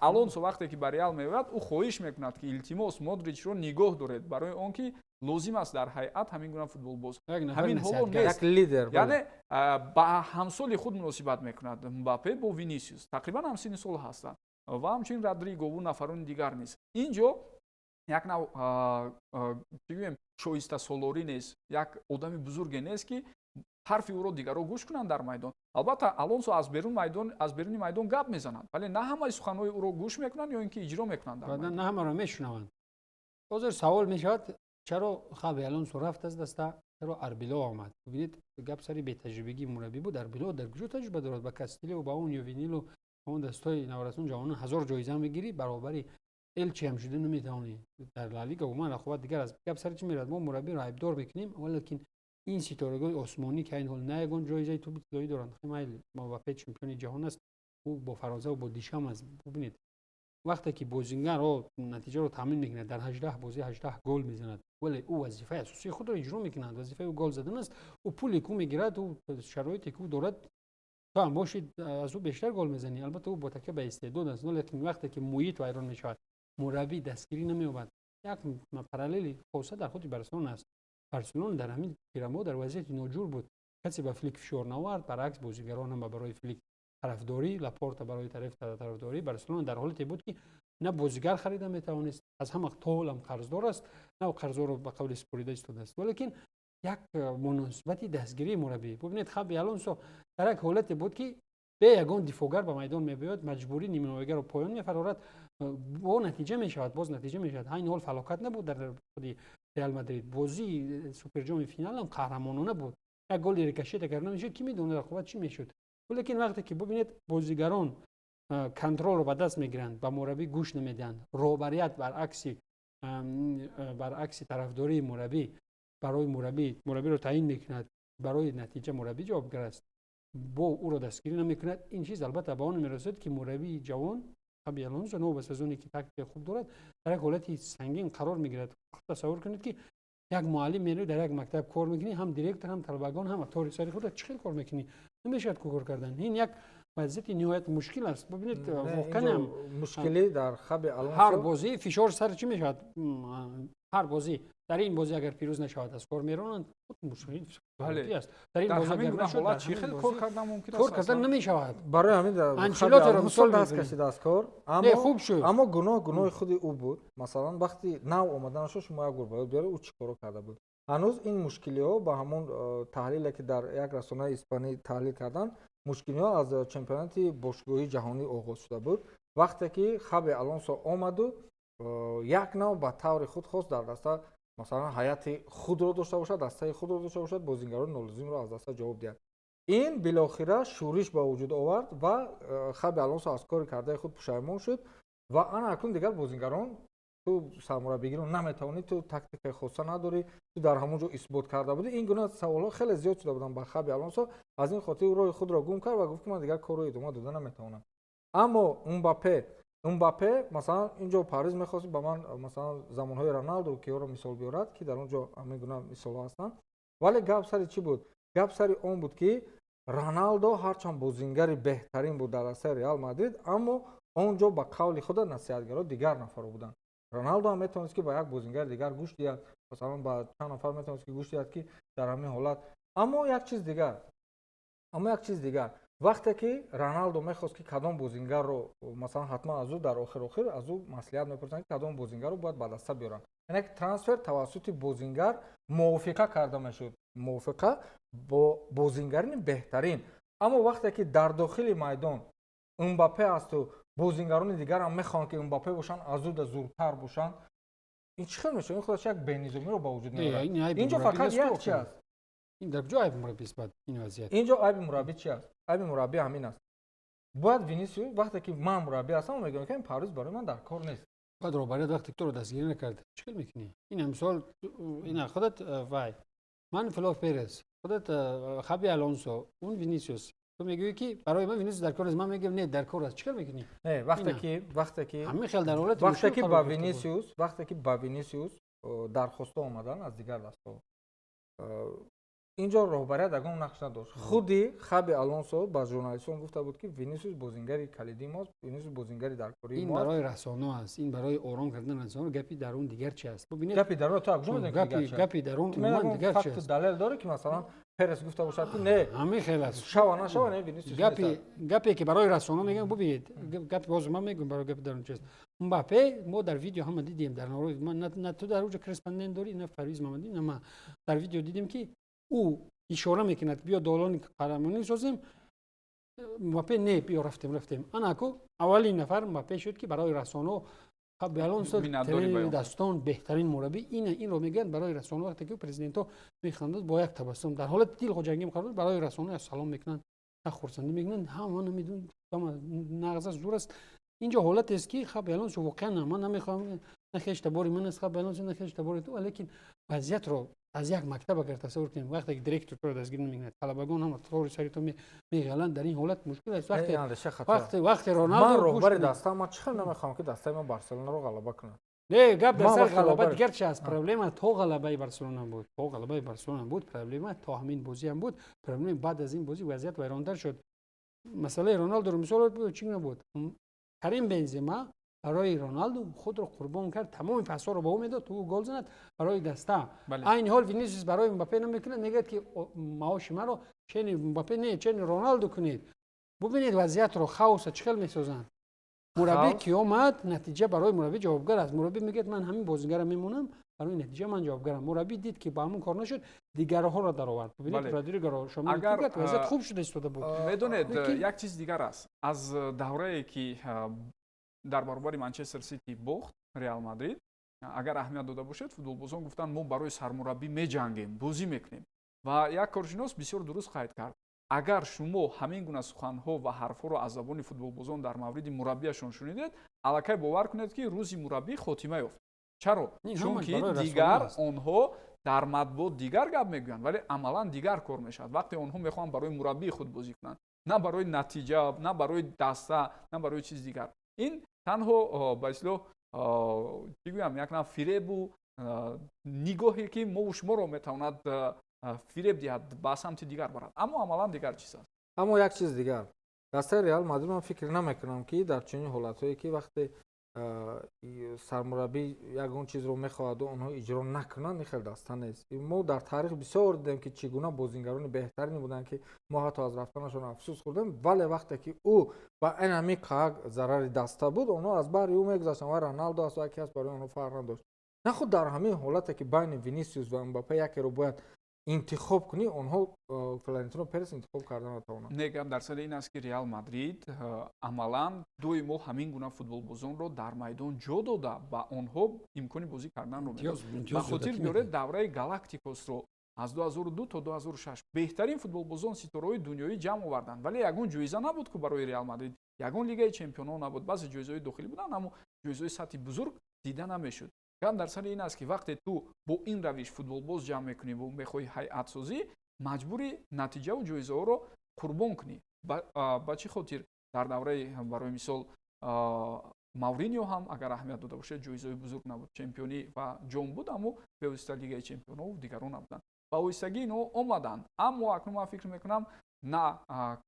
Алонсо вақте ки ба Реал меояд, ӯ хоҳиш мекунад, ки илтимос, Модричро нигоҳ доред, барои он ки лозим аст дар ҳайат ҳамин гуна футболбоз. Ҳамин ҳоло нест. Яъне ба ҳамсоли худ муносибат мекунад Мбаппе бо Винисиус, тақрибан ҳамсинни сол ҳастанд, ва ҳамчунин Родригову нафарони дигар низ. Ин ҷо як нав, чӣ гӯем, шоистасолорӣ нест, як одами бузурге нест, ки ҳарфи ӯро дигарро гӯш кунанд дар майдон. Албатта, Алонсо аз беруни майдон гап мезанад, вале на ҳамаи суханҳои ӯро гӯш мекунанд ё ин ки иҷро мекунанд дар майдон. На ҳамаро мешунаванд. Ҳозир савол мешавад, чаро Хаби Алонсо рафт аз даста, чаро Арбелоа омад? Бибинед, гап сари бетаҷрибагии мураббӣ буд. Арбелоа дар куҷо таҷриба дорад? Ба Кастилио, ба он Ювенилу, он дастҳои наврасон, ҷавонон ҳазор ҷоиза мегирӣ, баробари Элчи ҳам шуда наметавонӣ. Дар Ла Лига умуман рақобат дигар аст. Гап сари чӣ меравад? Мо мураббиро айбдор мекунем, валекин ин ситорагони осмонӣ, ки айни ҳол на ягон ҷоизаи тӯби тиллоӣ доранд, майли, Мбаппе чемпиони ҷаҳон аст, ӯ бо Фаронса бо Дешам аст. Бубинед, вақте ки бозингарро натиҷаро таъмин мекунад, дар 18 бозӣ 18 гол мезанад, вале ӯ вазифаи асосии худро иҷро мекунад. Вазифаи ӯ гол задан аст. Ӯ пуле ку мегирад, ӯ шароите ку дорад, ту ҳам бошӣ, аз ӯ бештар гол мезанӣ. Албатта, ӯ бо такя ба истеъдод аст, лекин вақте ки муҳит вайрон мешавад, мураббӣ дастгирӣ намеёбад. Як параллели хоса дар худи Барселона аст. Барселона дар ҳамин тирамоҳ дар вазъияти ноҷур буд. Касе ба Флик фишор наовард, баръакс, бозигарон ҳама барои Флик тарафдорӣ, Лапорта барои тарафдорӣ. Барселона дар ҳолате буд, ки на бозигар харида метавонист, аз ҳама то ҳолам қарздор аст, на қарзҳоро ба қавли супорида истодааст, валекин як муносибати дастгирии мураббӣ. Бубинед, Хаби Алонсо дар як ҳолате буд, ки бе ягон дифоъгар ба майдон мебиёяд, маҷбурӣ нимҳимоягаро поён мефарорад, бо натиҷа мешавад, боз натиҷа мешавад. Ҳайни ҳол фалокат набуд дар худи Реал Мадрид. Бозии суперҷоми финалам қаҳрамонона буд. Як голи рикошет агар намешуд, ки медонад, рақобат чӣ мешуд? Лекин вақте ки, бубинед, бозигарон контролро ба даст мегиранд, ба мураббӣ гӯш намедиҳанд, роҳбарият баръакси тарафдории мураббӣ барои мураббӣ, мураббиро таъин мекунад, барои натиҷа мураббӣ ҷавобгар аст, бо ӯро дастгирӣ намекунад. Ин чиз албатта ба он мерасад, ки мураббии ҷавон Хаби Алонсо, новобаста аз оне ки тактикаи хуб дорад, дар як ҳолати сангин қарор мегирад. Тасаввур кунед, ки як муаллим меравӣ, дар як мактаб кор мекунӣ, ҳам директор, ҳам талабагон, ҳам тори сари худат, чӣ хел кор мекунӣ? Намешавад ку кор кардан. Ин як вазъияти ниҳоят мушкил аст. Бубинед, воқеан ҳам мушкилӣ дар Хаби Алонсо ҳар бозӣ фишор сари чӣ мешавад? Ҳар бозӣ, дар ин бозӣ агар пирӯз нашавад, аз кор меронанд. Бале. Аст дар ин дар бозӣ ҳамин агар гуна нашуд, ҳолат дар чӣ ҳамин хел бозӣ кор кардан мумкин аст? Кор кардан намешавад. Барои ҳамин Анчелотиро Хаби мисол Алонсо даст мезанем. кашид аз кор. Не, Аммо хуб шуд. Аммо гуноҳи худи ӯ буд. Масалан, вақти нав омаданашо шумо як бор ба ёд биёред, ӯ чӣ коро карда буд. Ҳанӯз ин мушкилиҳо ба ҳамон таҳлиле, ки дар як расонаи испанӣ таҳлил карданд, мушкилиҳо аз чемпионати бошгоҳии ҷаҳонӣ оғоз шуда буд, вақте ки Хаби Алонсо омаду як нав ба таври худ хост дар даста, масалан, ҳайати худро дошта бошад, дастаи худро дошта бошад, бозингарони нолозимро аз даста ҷавоб диҳад. Ин билохира шӯриш ба вуҷуд овард ва Хаби Алонсо аз кори кардаи худ пушаймон шуд ва ана акнун дигар бозингарон: ту сармураббигиро наметавонӣ, ту тактикаи хоса надорӣ, ту дар ҳамон ҷо исбот карда будӣ. Ин гуна саволҳо хеле зиёд шуда буданд ба Хаби Алонсо. Аз ин хотир ӯ роҳи худро гум кард ва гуфт, ки ман дигар корро идома дода наметавонам. Аммо Мбаппе, масалан, ин ҷо Париз мехост ба ман, масалан, замонҳои Роналду киҳоро мисол биёрад, ки дар он ҷо ҳамин гуна мисолҳо ҳастанд. Вале гап сари чӣ буд? Гап сари он буд, ки Роналдо ҳарчанд бозингари беҳтарин буд дар дастаи Реал Мадрид, аммо он ҷо ба қавли худа насиҳатгаро дигар нафаро буданд. Роналдо ҳам метавонист, ки ба як бозингари дигар гӯш диҳад, масалан, ба чанд нафар метавонист, ки гӯш диҳад, ки дар ҳамин ҳолат. Аммо як чиз дигар, вақте ки Роналдо мехост, ки кадом бозингарро, масалан, ҳатман аз ӯ дар охир аз ӯ маслиҳат мепурсанд, ки кадом бозингарро бояд ба даста биёранд, яъне ки трансфер тавассути бозингар мувофиқа карда мешуд, мувофиқа бо бозингарини беҳтарин. Аммо вақте ки дар дохили майдон Мбаппе асту бозингарони дигарам мехоҳанд, ки Мбаппе бошанд, аз ӯ да зуртар бошанд, ин чӣ хел мешавад? Ин худаш як бенизомиро ба вуҷуд меорад. Инҷо фақат як чи аст. Ин дар куҷо айби мураббӣ аст баъд ин вазъият? Инҷо айби мураббӣ чи аст? Айби мураббӣ ҳамин аст: бояд Винисиус, вақте ки ман мураббӣ ҳастам, мегӯям, ки ин Париз барои ман дар кор нест. Баъд роҳбарият вақте ки туро дастгирӣ накард, чӣ хел мекунӣ? Ин мисол, ина худат, вай ман Фло Перес, худат Хаби Алонсо, он Винисиус. Ту мегӯӣ, ки барои ман Винисиус дар кор нест, ман мегӯям, не, дар кор аст. Чӣ кор мекунӣ? Не, вақте ки ҳамин хел дар ҳолати вақте ки мушкил ба қарор гирифта буд. Винисиус, вақте ки ба Винисиус дархостҳо омаданд аз дигар дастҳо. Ин ҷо роҳбарият ягон нақш надошт. Худи Хаби Алонсо ба журналистон гуфта буд, ки Винисиус бозингари калидии мост, Винисиус бозингари даркории Ин мост. барои расоно аст, ин барои ором кардан расоно. Гапи дарун дигар чи аст, бубинед. Гапи дарун ту куҷо медонӣ, ки дигар чи аст? Гапи дарун Ту умуман медонӣ, дигар чи факту аст. далел дорӣ, ки масалан Перес гуфта бошад, ки не, Ҳамин хел аст. шава нашава, не, Винисиус Гапи нест? гапе ки барои расоно мегӯям, бубинед, гапи боз ман мегӯям, барои гапи дарун чи аст. Мбаппе, мо дар видео ҳама дидем, дар на ту дар уҷа корреспондент дорӣ, на Парвиз Мамадӣ, на ман. Дар видео дидем, ки ӯ ишора мекунад, биё, долони қаҳрамонӣ созем. Мбаппе: «Не, биё, рафтем, рафтем». Анаку аввалин нафар Мбаппе шуд, ки барои расоно Хаби Алонсо Миннатдорӣ тренери баён. дастон, беҳтарин мураббӣ. Инро мегӯянд барои расоно, вақте ки президентҳо механдад бо як табассум, дар ҳолати дилхоҳ ҷангӣ муқаррар, барои расоно салом мекунанд, хурсандӣ мекунанд, ҳама намедонанд, ҳама нағз аст, зур аст. Инҷо ҳолатест, ки Хаби Алонсо воқеан, ман намехоҳам, на хеш табори ман аст Хаби Алонсо, на хеш табори ту, лекин вазъиятро аз як мактаб агар тасаввур кунем, вақте ки директор туро дастгир намекунад, талабагон ҳама тори сари ту меғаланд, дар ин ҳолат мушкил аст. Вақте вақте ман Роналдо роҳбари даста, ман чӣ хел намехоҳам, ки дастаи ман Барселонаро ғалаба кунад? Не, гап дар Ман сар вақте ғалаба дигар чи аст. Проблема то ғалабаи Барселона буд, то ғалабаи Барселона буд проблема, то ҳамин бозиам буд проблема. Баъд аз ин бозӣ вазъият вайронтар шуд. Масъалаи Роналдоро мисол буд, чӣ гуна буд? Карим Бензема барои Роналду худро қурбон кард, тамоми пасҳоро ба ӯ медод, то ӯ гол занад барои даста. Айни ҳол Винисиус барои Мбаппе намекунад, мегӯяд, ки маоши маро чени Мбаппе не, чени Роналду кунед. Бубинед вазъиятро, хаоса чӣ хел месозанд. Мураббӣ Хаос? ки омад, натиҷа барои мураббӣ ҷавобгар аст. Мураббӣ мегӯяд: «Ман ҳамин бозигарам мемонам, барои натиҷа ман ҷавобгарам». Мураббӣ дид, ки ба ҳамон кор нашуд, дигарҳоро даровард. Бубинед, Родриго шомил кард, вазъият хуб шуда истода буд. Медонед, Лекин як чиз дигар аст. Аз даврае ки дар баробари Манчестер Сити бохт Реал Мадрид, агар аҳамият дода бошед, футболбозон гуфтанд: «Мо барои сармураббӣ меҷангем, бозӣ мекунем». Ва як коршинос бисёр дуруст қайд кард: агар шумо ҳамин гуна суханҳо ва ҳарфҳоро аз забони футболбозон дар мавриди мураббияшон шунидед, аллакай бовар кунед, ки рӯзи мураббӣ хотима ёфт. Чаро? Ин ҳамаш Чунки барои расона дигар аст. онҳо дар матбуот дигар гап мегӯянд, вале амалан дигар кор мешавад. Вақте онҳо мехоҳанд барои мураббии худ бозӣ кунанд, на барои натиҷа, на барои даста, на барои чизи дигар. Ин танҳо ба истилоҳ, чӣ гӯям, як нав фиребу нигоҳе, ки мову шуморо метавонад фиреб диҳад, ба самти дигар барад, аммо амалан дигар чиз аст. Аммо як чиз дигар: дастаи Реал Мадрид, ман фикр намекунам, ки дар чунин ҳолатҳое, ки вақте сармураббӣ ягон чизро мехоҳаду онҳо иҷро накунанд, ин хел даста нест. Мо дар таърих бисёр дидем, ки чӣ гуна бозингарони беҳтарине буданд, ки мо ҳатто аз рафтанашон афсӯс хӯрдем, вале вақте ки ӯ ба ин ҳамин қаак зарари даста буд, онҳо аз баҳри ӯ мегузаштанд ва Роналдо аст, яке аст, барои онҳо фарқ надошт. На худ дар ҳамин ҳолате, ки байни Винисиус ва Мбаппе якеро бояд интихоб кунӣ, онҳо Флорентино Перес интихоб карда натавонанд. Не, гап дар сари ин аст, ки Реал Мадрид амалан доимо ҳамин гуна футболбозонро дар майдон ҷо дода, ба онҳо имкони бозӣ карданро медод. Имтиёз Ба хотир зиёдатӣ биёред медиҳад. давраи Галактикосро аз 2002 то 2006. Беҳтарин футболбозон, ситораҳои дунёӣ ҷамъ оварданд, вале ягон ҷоиза набуд ку барои Реал Мадрид, ягон Лигаи чемпионҳо набуд. Баъзе ҷоизаҳои дохилӣ буданд, аммо ҷоизаҳои сатҳи бузург дида намешуд. Гап дар сари ин аст, ки вақте ту бо ин равиш футболбоз ҷамъ мекунӣ ва мехоҳӣ ҳайатсозӣ, маҷбури натиҷаву ҷоизаҳоро қурбон кунӣ. Ба чӣ хотир дар давраи, барои мисол, Мавринио ҳам, агар аҳамият дода бошед, ҷоизаҳои бузург набуд. Чемпионӣ ва ҷом буд, аммо бевосита Лигаи чемпионҳо дигарон набуданд. Ба оҳистагӣ инҳо омаданд, аммо акнун ман фикр мекунам, на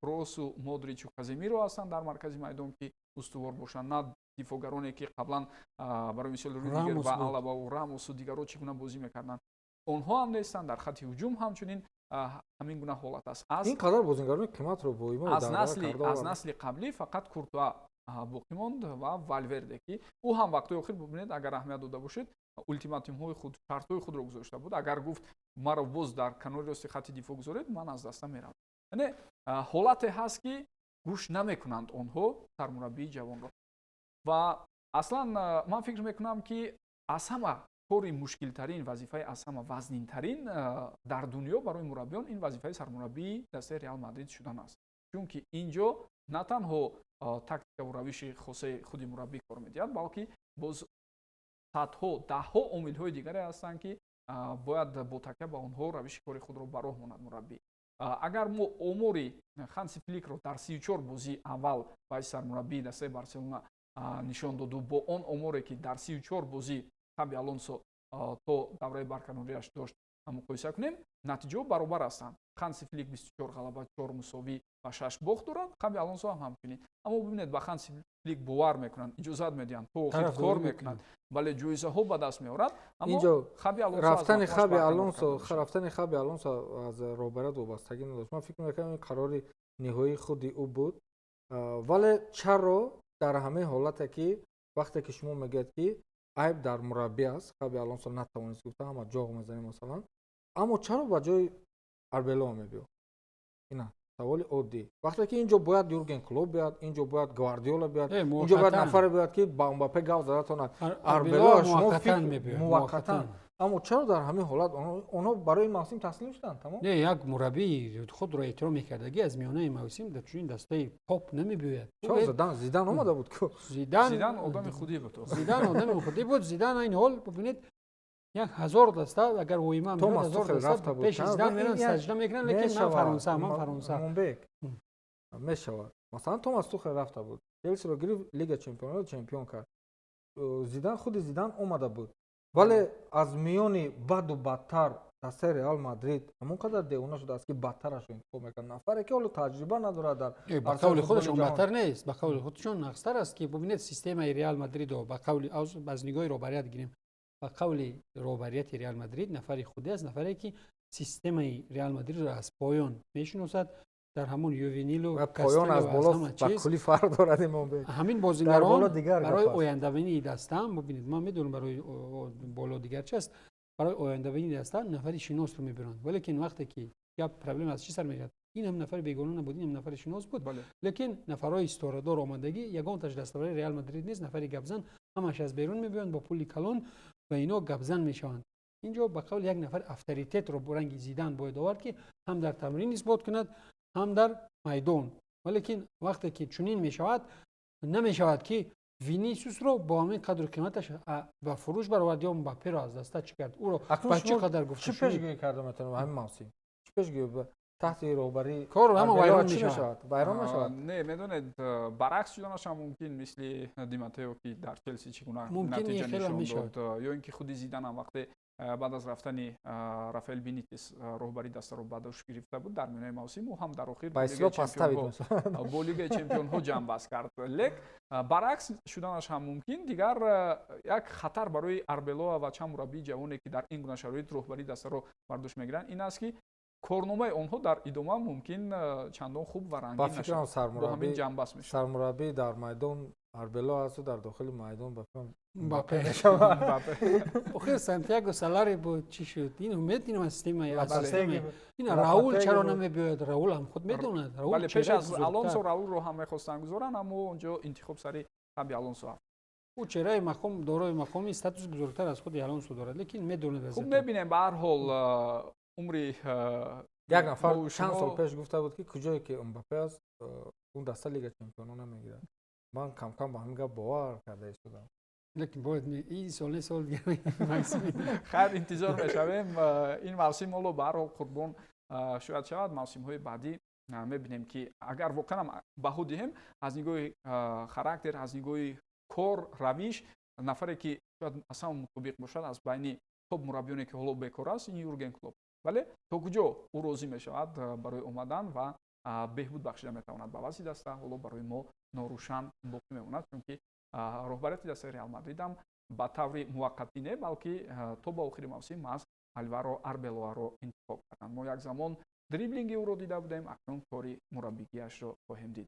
Кросу, Модричу, Каземиро ҳастанд дар маркази майдон, ки устувор бошанд, на дифоъгароне, ки қаблан, барои мисол, Рюдигер Рамос ва буд. Алабаву Рамосу дигарро чӣ гуна бозӣ мекарданд, онҳо ҳам нестанд. Дар хатти ҳуҷум ҳамчунин ҳамин гуна ҳолат аст. Аз Ин қадар бозингарони қиматро боимо аз насли аз насли қаблӣ фақат Куртуа боқӣ монд ва Валверде, ки ӯ ҳам вақтҳои охир, бубинед, агар аҳамият дода бошед, ултиматумҳои худ, шартҳои худро гузошта буд. Агар гуфт, маро боз дар канори рости хатти дифоъ гузоред, ман аз даста меравам. Яъне ҳолате ҳаст, ки гӯш намекунанд онҳо сармураббии ҷавонро. Ва аслан ман фикр мекунам, ки аз ҳама кори мушкилтарин, вазифаи аз ҳама вазнинтарин дар дунё барои мураббиён ин вазифаи сармураббии дастаи Реал Мадрид шудан аст, чунки ин ҷо на танҳо тактикаву равиши хосаи худи мураббӣ кор медиҳад, балки боз садҳо, даҳҳо омилҳои дигаре ҳастанд, ки бояд бо такя ба онҳо равиши кори худро ба роҳ монад мураббӣ. Агар мо омори Ханси Фликро дар 34 бозии аввал ба ҳайси сармураббии дастаи Барселона нишон доду бо он оморе, ки дар 34 бозӣ Хаби Алонсо то давраи барканориаш дошт. Муқоиса кунем, натиҷаҳо баробар ҳастанд. Ханси Флик 24 ғалаба, 4 мусовӣ ва 6 бохт дорад, Хаби Алонсо ҳам ҳамчунин. Аммо бибинед, ба Ханси Флик бовар мекунанд, иҷозат медиҳанд, то охир кор мекунанд, бале, ҷоизаҳо ба даст меорад. Аммо Хаби Алонсо рафтани Хаби Алонсо, рафтани Хаби Алонсо аз роҳбарият вобастагӣ надошт. Ман фикр мекунам, ин қарори ниҳоии худи ӯ буд. Вале чаро дар ҳамин ҳолате, ки вақте ки шумо мегӯяд, ки айб дар мураббӣ аст, Хаби Алонсо натавонист, гуфта ҳама ҷоғ мезанем масалан, аммо чаро ба ҷои Арбелоа мебиёд? Ина саволи оддӣ. Вақте ки инҷо бояд Юрген Клоп биёяд, инҷо бояд Гвардиола биёяд, инҷо бояд нафаре биёяд, ки ба Мбаппе гав зада тонад. Арбелоа шумо муваққатан, аммо чаро дар ҳамин ҳолат онҳо барои мавсим таслим шуданд? Тамом. Не, як мураббии худро эҳтиром мекардагӣ аз миёнаи мавсим дар чунин дастаи топ намебиёяд. Чаро? Зидан, Зидан омада буд ку. Зидан, Зидан одами худӣ буд. Зидан одами худӣ буд. Зидан айн ҳол, бибинед, 1000 даста агар воима ҳазор даста пеши Зидан меран, саҷда мекунанд, лекин ман Фаронса, ман Фаронса. Момбек, мешавад. Масалан, Томас Тухел рафта буд, Челсиро гирифт, Лига чемпионро чемпион кард. Зидан, худи Зидан омада буд, вале аз миёни баду бадтар дастаи Реал Мадрид ҳамон қадар девона шудааст, ки бадтарашро интихоб мекард, нафаре ки ҳоло таҷриба надорад дар Ба қавли худашон бадтар нест, ба қавли худшон нақстар аст, ки бубинед, системаи Реал Мадридо, ба қавли, аз нигоҳи роҳбарият гирем, ба қавли роҳбарияти Реал Мадрид нафари худӣ аст, нафаре ки системаи Реал Мадридро аз поён мешиносад, дар ҳамон Ювенилу поён аз боло ба кулли фарқ дорад, Имомбек. Ҳамин бозигарон барои ояндабинии даста, бубинед, ман медонам, барои боло дигар чи аст, барои ояндабинии даста нафари шиносро мебиранд. Валекин вақте ки гап, проблема аз чӣ сар мегирад? Ин ҳам нафари бегона набуд, ин ҳам нафари шинос буд, лекин нафарҳои сторадор омадагӣ ягонташ дастабари Реал Мадрид нест. Нафари гапзан ҳамаш аз берун мебиёянд бо пули калон ва ино гапзан мешаванд. Инҷо ба қавли як нафар авторитетро ранги Зидан бояд овард, ки ҳам дар тамрин исбот кунад, ҳам дар майдон. Валекин вақте ки чунин мешавад, намешавад, ки Винисиусро бо ҳамин қадру қиматаш ба фурӯш баровард ё Мбапперо аз даста чӣ кард, ӯро ба чӣ қадар гуфта. Чӣ пешгӯӣ карда метавонем ҳамин мавсим? Чӣ пешгӯӣ? Таҳти роҳбарӣ кор ҳама вайрон мешавад. Вайрон мешавад. Не, медонед, баръакс шуданаш ҳам мумкин, мисли Диматео, ки дар Челси чӣ гуна натиҷа нишон дод, ё ин ки худи Зидан ҳам вақте баъд аз рафтани Рафаэл Бенитес роҳбари дастаро ба дӯш гирифта буд дар миёнаи мавсим, ӯ ҳам дар охир бо Лигаи чемпионҳо ҷамъбаст кард. Лек баръакс шуданаш ҳам мумкин. Дигар як хатар барои Арбелоа ва чанд мураббии ҷавоне, ки дар ин гуна шароит роҳбарии дастаро бар дӯш мегиранд, ин аст, ки корномаи онҳо дар идома мумкин чандон хуб ва рангин нашавад. Бо ҳамин ҷамъбаст мешавад. Сармураббӣ дар майдон Арбело асту дар дохили майдон ба фикрам Мбаппе. Охир Сантьяго Солари буд, чӣ шуд? Ин умед, ин система, ин Раул чаро намебиёяд? Раул ҳам худ медонад. Бале, пеш аз Алонсо Раулро ҳам мехостанд гузоранд, аммо онҷо интихоб сари Хаби Алонсо афт. Ӯ чеҳраи мақом, дорои мақоми статус бузургтар аз худи Алонсо дорад, лекин медонад. Хуб, мебинем. Ба ҳар ҳол, умри як нафар чанд сол пеш гуфта буд, ки куҷое ки Мбаппе аст, он даста Лига чемпионон намегирад. Ман камкам ба ҳамин гап бовар карда истодам. Лекин бояд ин сол не, сол дигар. Хайр, интизор мешавем. Ин мавсим ҳоло ба ҳар ҳол қурбон шояд шавад, мавсимҳои баъдӣ мебинем, ки агар воқеан баҳо диҳем аз нигоҳи характер, аз нигоҳи кор, равиш, нафаре ки шояд аз ҳама мутобиқ бошад аз байни топ мураббиёне, ки ҳоло бекор аст, ин Юрген Клоп. Вале то куҷо ӯ розӣ мешавад барои омадан ва беҳбуд бахшида метавонад ба вазъи даста, ҳоло барои мо норӯшан боқӣ мемонад, чунки роҳбарияти дастаи Реал Мадридам ба таври муваққатӣ не, балки то ба охири мавсим маҳз Алваро Арбелоаро интихоб карданд. Мо як замон дриблинги ӯро дида будем, акнун кори мураббигиашро хоҳем дид.